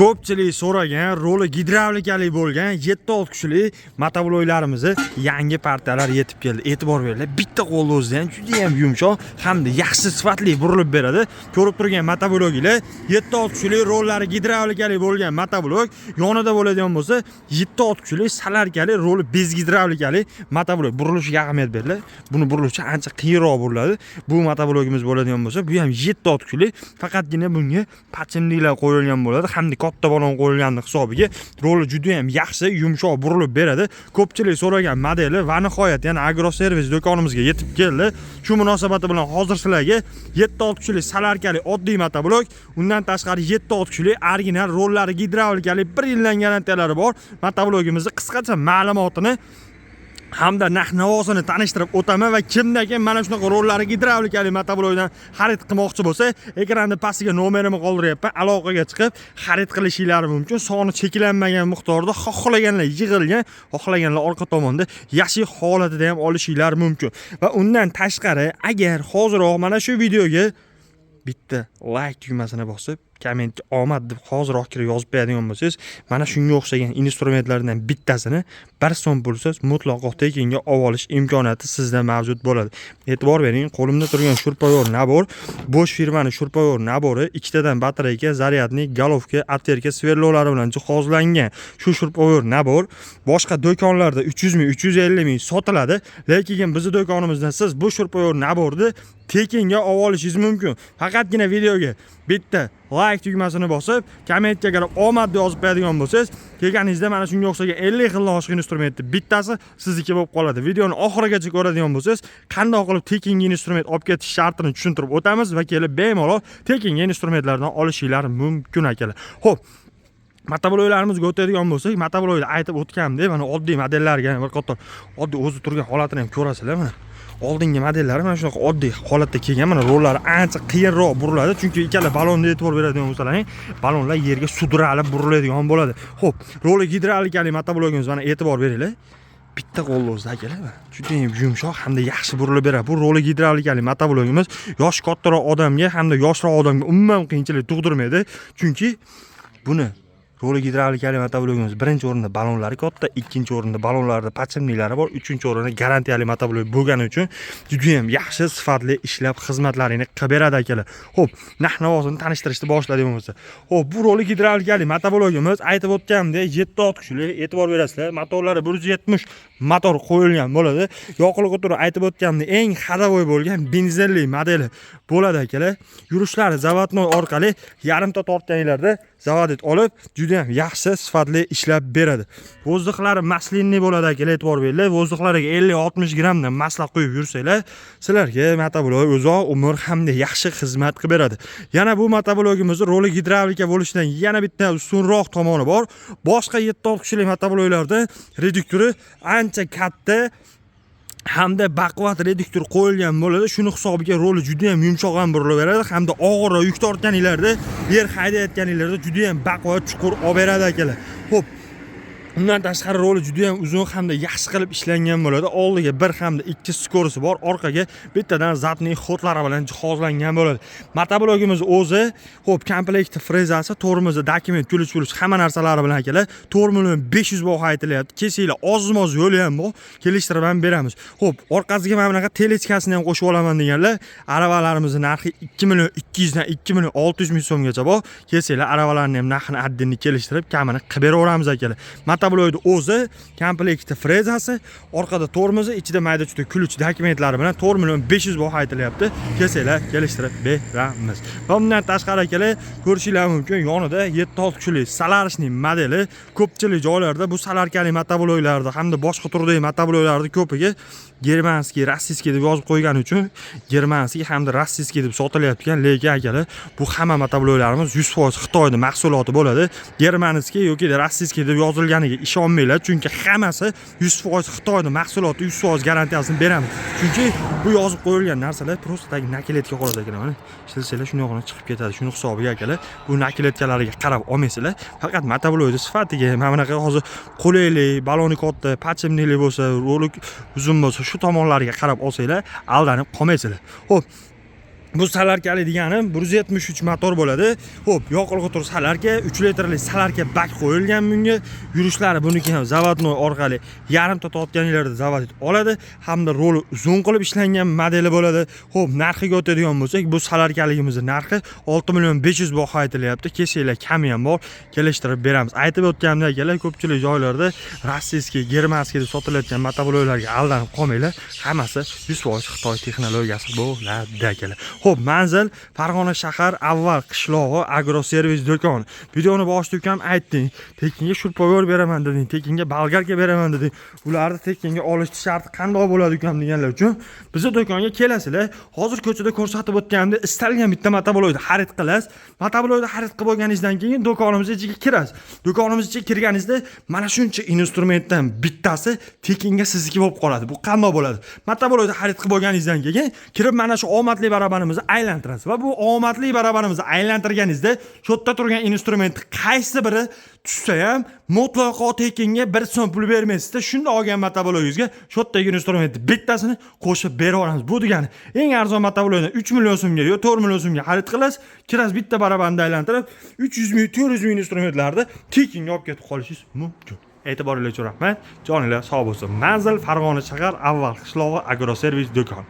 Ko'pchilik so'ragan roli gidravlikali bo'lgan 7-6 kuchli motobloklarimizni yangi partiyalar yetib keldi. E'tibor beringlar, bitta qo'lda o'zida ham juda ham yumshoq hamda yaxshi sifatli burilib beradi. Ko'rib turgan motobloklar 7-6 kuchli rollari gidravlikali bo'lgan motoblok, yonida bo'ladigan bo'lsa 7-6 kuchli solarkali roli без gidravlikali motoblok. Burilishiga ahamiyat beringlar. Buni burilishi ancha qiyinroq buriladi. Bu motoblokimiz bo'ladigan bo'lsa, bu ham 7-6 kuchli, faqatgina bunga подшипник lar qo'yilgan bo'ladi hamda katta balon qo'yilgani hisobiga roli juda ham yaxshi, yumshoq burilib beradi. Ko'pchilik so'ragan modeli va nihoyat yana Agro Servis do'konimizga yetib keldi. Shu munosabati bilan hozir sizlarga 7-6 kuchli solarkali oddiy motoblok, undan tashqari 7-6 kuchli original rollari gidravlikali, 1 yildan garantiyalari bor motoblokimizni qisqacha ma'lumotini hamda narx navosini tanishtirib o'taman. Va kimda kim mana shunaqa rollari gidravlikali motoblokdan xarid qilmoqchi bo'lsa, ekranda pastiga nomerimni qoldiryapman, aloqaga chiqib xarid qilishinglari mumkin. Soni cheklanmagan miqdorda, xohlaganlar yig'ilgan, xohlaganlar orqa tomonda yashil holatida ham olishinglar mumkin. Va undan tashqari, agar hoziroq mana shu videoga bitta layk tugmasini bosib, kommentga "omad" deb hoziroq kirib yozib qo'yadigan bo'lsangiz, mana shunga o'xshagan instrumentlardan bittasini 1 so'm pulsiz, mutlaqo tekinga olib olish imkoniyati sizda mavjud bo'ladi. E'tibor bering, qo'limda turgan шуруповёрт набор, Bosch firmani шуруповёрт набор i, ikkitadan batareyka, зарядник, головка, отвёртка, сверло lari bilan jihozlangan shu шуруповёрт набор boshqa do'konlarda 300 ming, 350 ming sotiladi, lekin bizni do'konimizdan siz bu шуруповёрт набор ni tekinga olib olishingiz mumkin. Faqatgina videoga bitta layk tugmasini bosib, kommentga kirib "omad" deb yozib qo'yadigan bo'lsangiz, kelganingizda mana shunga o'xshagan 50 xildan oshiq instrumentni bittasi sizniki bo'lib qoladi. Videoni oxirigacha ko'radigan bo'lsangiz, qandoq qilib tekinga instrument olib ketish shartini tushuntirib o'tamiz va kelib bemalol tekinga instrumentlardan olishinglar mumkin, akalar. Ho'p, motobloklarimizga o'tadigan bo'lsak, motoblokda aytib o'tganimdek, mana oddiy modellarga bir qator oddiy o'zi turgan holatini ham ko'rasizlar. Mana oldingi modellari mana shunaqa oddiy holatda kelgan. Mana rollari ancha qiyinroq buriladi, chunki ikkala balonda e'tibor beradigan bo'lsalaring, balonlar yerga sudralib buriladigan bo'ladi. Ho'p, roli gidravlikali motoblokimiz, mana e'tibor beringlar, bitta qo'lni o'zida, akalar, mana judayam yumshoq hamda yaxshi burilib beradi. Bu roli gidravlikali motoblokimiz yoshi kattaroq odamga hamda yoshroq odamga umuman qiyinchilik tug'dirmaydi, chunki buni roli gidravlikali motoblokimiz birinchi o'rinda balonlari katta, ikkinchi o'rinda balonlarda подшипник lari bor, uchinchi o'rinda garantiyali motoblok bo'lgani uchun judayam yaxshi sifatli ishlab xizmatlaringni qilib beradi, akalar. Ho'p, narx navosini tanishtirishni boshladik bo'lmasa. Ho'p, bu roli gidravlikali motoblokimiz, aytib o'tganimdek, 7 ot kuchli. E'tibor berasizlar, motorlari 170 motor qo'yilgan bo'ladi. Yoqilg'i turi, aytib o'tganimdek, eng ходовой bo'lgan benzinli modeli bo'ladi, akalar. Yurishlari заводной orqali yarimta tortganinglarda заводить olib, juda ham yaxshi sifatli ishlab beradi. Воздух lari масляный bo'ladi, akalar, e'tibor beringlar. Воздух lariga 50-60 grammdan masla quyib yursanglar, sizlarga motoblok uzoq umr hamda yaxshi xizmat qilib beradi. Yana bu motoblokimizni roli gidravlika bo'lishidan yana bitta ustunroq tomoni bor. Boshqa 7 kuchli motobloklarda reduktori ancha katta hamda baquvvat reduktor qo'yilgan bo'ladi. Shuni hisobiga roli juda ham yumshoq ham burilaveradi hamda og'irroq yuk tortganinglarda, yer haydayotganinglarda juda ham baquvvat, chuqur olib beradi, akalar. Ho'p, undan tashqari roli juda ham uzun hamda yaxshi qilib ishlangan bo'ladi. Oldiga bir hamda ikki скорость i bor, orqaga bittadan задний ход lari bilan jihozlangan bo'ladi motoblokimiz o'zi. Ho'p, komplekti frezasi, tormozi, dokument, ключ ключ hamma narsalari bilan, akalar, 4 500 000 baho aytilyapti. Kelsanglar, oz moz yo'li ham bor, kelishtirib ham beramiz. Ho'p, orqasiga mana bunaqa тележка sini ham qo'shib olaman deganlar, aravalarimizni narxi 2 200 000dan 2 600 000 so'mgacha bor. Kelsanglar, aravalarni ham narxini отдельно kelishtirib, kamini qilib beraveramiz, akalar. Motoblokni o'zi, komplekti frezasi, orqada tormozi, ichida mayda chuyda ключ dokumentlari bilan 4 500 000 baho aytilyapti. Kelsanglar, kelishtirib beramiz. Va undan tashqari, akalar, ko'rishinglar mumkin, yonida 7-6 kuchli солярочный modeli. Ko'pchilik joylarda bu solarkali motobloklarda hamda boshqa turdagi motobloklarda ko'piga германский, российский deb yozib qo'ygani uchun германский hamda российский deb sotilyapti ekan. Lekin, akalar, bu hamma motobloklarimiz 100% Xitoyni mahsuloti bo'ladi. Германский yoki российский deb yozilganiga ishonmanglar, chunki hammasi 100% Xitoyni mahsuloti, 100% garantiyasini beramiz. Chunki bu yozib qo'yilgan narsalar просто так наклейка qoladi, akalar. Mana ishlasanglar, shundoqqina chiqib ketadi. Shuni hisobiga, akalar, bu наклейка larga qarab olmaysizlar, faqat motoblokni sifatiga, mana bunaqa hozir qulaylik, baloni katta, подшипник li bo'lsa, roli uzun bo'lsa, shu tomonlariga qarab olsanglar, aldanib qolmaysizlar. Ho'p. Bu солярка li degani 173 motor bo'ladi. Xo'p, yoqilg'i tur солярка, 3 litrli солярка bak qo'yilgan bunga. Yurishlari buniki ham заводной orqali yarimta tortganinglarda zavod oladi hamda roli uzun qilib ishlangan modeli bo'ladi. Xo'p, narxiga o'tadigan bo'lsak, bu солярка ligimizni narxi 6 million 500 baho aytilyapti. Kelsanglar, kami ham bor, kelishtirib beramiz. Aytib o'tganimdek, akalar, ko'pchilik joylarda российский, германский deb sotilayotgan motobloklarga aldanib qolmanglar. Hammasi 100% Xitoy texnologiyasi bo'ladi, akalar. Xo'p, manzil Farg'ona shahar, Avval qishlog'i, Agroservis do'koni. Videoni boshida ukam aytding, tekinga шуруповёрт beraman deding, tekinga болгарка beraman deding. Ularni tekinga olish sharti qandoq bo'ladi, ukam, deganlar uchun bizni do'konga kelasizlar. Hozir ko'chada ko'rsatib o'tganimdek istalgan bitta motoblokni xarid qilasiz. Motoblokni xarid qilib bo'lganingizdan keyin do'konimiz ichiga kirasiz. Do'konimiz ichiga kirganingizda mana shuncha instrumentdan bittasi tekinga sizniki bo'lib qoladi. Bu qandoq bo'ladi? Motoblokni xarid qilib bo'lganingizdan keyin kirib mana shu omadli barabanimizni aylantirasiz va bu omadli barabanimizni aylantirganingizda shu yerda turgan instrumentni qaysi biri tushsa ham mutlaqo tekinga, 1 so'm pul bermaysizda, shunda olgan motoblokingizga shu yerdagi instrumentni bittasini qo'shib berib yuboramiz. Bu degani eng arzon motoblokni 3 million so'mga yo 4 million so'mga xarid qilasiz, kirasiz, bitta barabanni aylantirib 300 ming, 400 ming instrumentlarni tekinga olib ketib qolishingiz mumkin. E'tiboringlar uchun rahmat, joninglar sog' bo'lsin. Manzil Farg'ona shahar, Avval qishlog'i, Agroservis do'koni.